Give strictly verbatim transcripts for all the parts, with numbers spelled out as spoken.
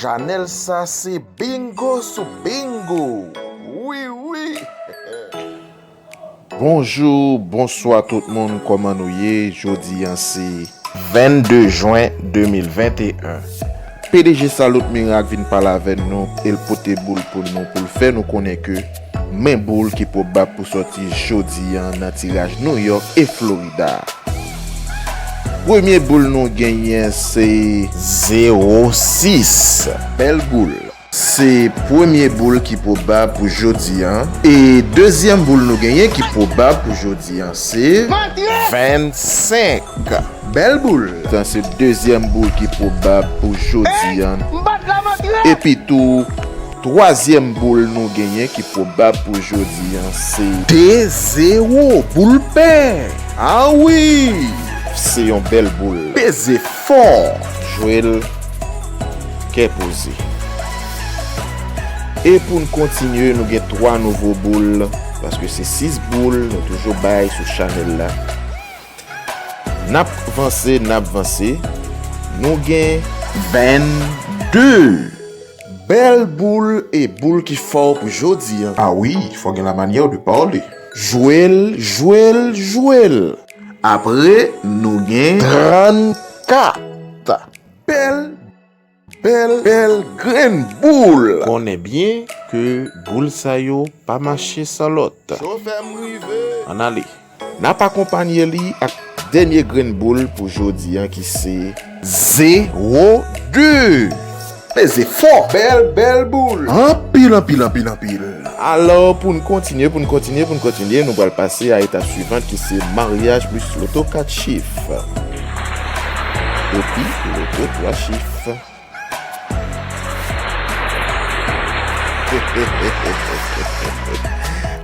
Chanèl sa se bingo sou bingo. Wi, wi. Bonjou, bonswa tout moun, kòman nou ye? Jodi a se vennde jen de mil venteyen. P D G Salut Miracle vin pale avè nou e l pote boul pou nou, pou l fè nou konnen ke men boul ki pwobab pou sòti jodi a nan tiraj New York e Florida. Premye boul nou genyen se zewo sis. Bèl boul. Se premye boul ki pwobab pou jodi a. E dezyèm boul nou genyen ki pwobab pou jodi a se vennsenk. Bèl boul. Sa se dezyèm boul ki pwobab pou jodi a. Epi tou, twazyèm boul nou genyen ki pwobab pou jodi a se de zewo, boul pè. A wi! Se yon bèl boul. Peze fò. Jwe l kè poze. E pou n kontinye, nou gen twa nouvo boul, paske se sis boul nou toujou bay sou chanèl la. N ap vanse, n ap vanse. Nou gen vennde. Bèl boul e boul ki fò pou jodi a. A wi, fò gen lamanyè de pale. Jwe l, jwe l, jwe l. Apre, nou gen trannkat. Bèl, bèl, bèl grenn boul. Konnen byen ke boul sa yo pa mache san lòt. Chofè m rive. Ann ale. N ap akonpanye li ak dènye grenn boul pou jodi a ki se zewo de. Peze fò. Bèl, bèl boul. Anpil, anpil, anpil, anpil. Alò, pou n kontinye, pou n kontinye, pou n kontinye, nou pral pase a etap swivan ki se maryaj plis loto kat chif. Epi, loto twa chif.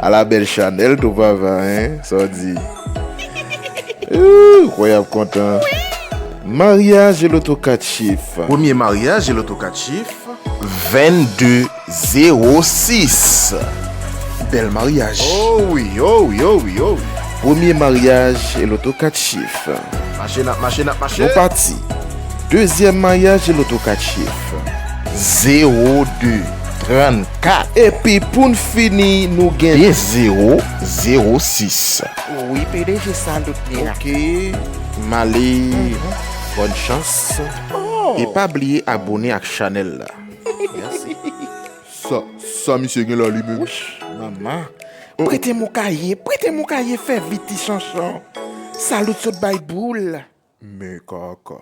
Ala bèl chanèl tou papa, en? Sa w di? Ooh, kwè y ap kontan. Maryaj e loto kat chif. Premye maryaj e loto kat chif. Vennde zewo sis. Bèl maryaj. Oh wi, oh wi, oh wi, oh wi. Premye maryaj e loto kat chif. Mache, n ap mache, n ap mache. Nou pati. Dezyèm maryaj e loto kat chif. Zewo de, trannkat. Epi pou n fini, nou gen de zewo zewo sis. Wi, P D G Salut Miracle. Ok, m ale. Bòn chans. Oh. E pa bliye abone ak chanèl la. Mèsi. Sa, sa misye gen la li menm? Wouch, manman. Prete m yon kaye, prete m yon kaye, fè vit ti chanchon. Salut sot bay boul. Men kaka.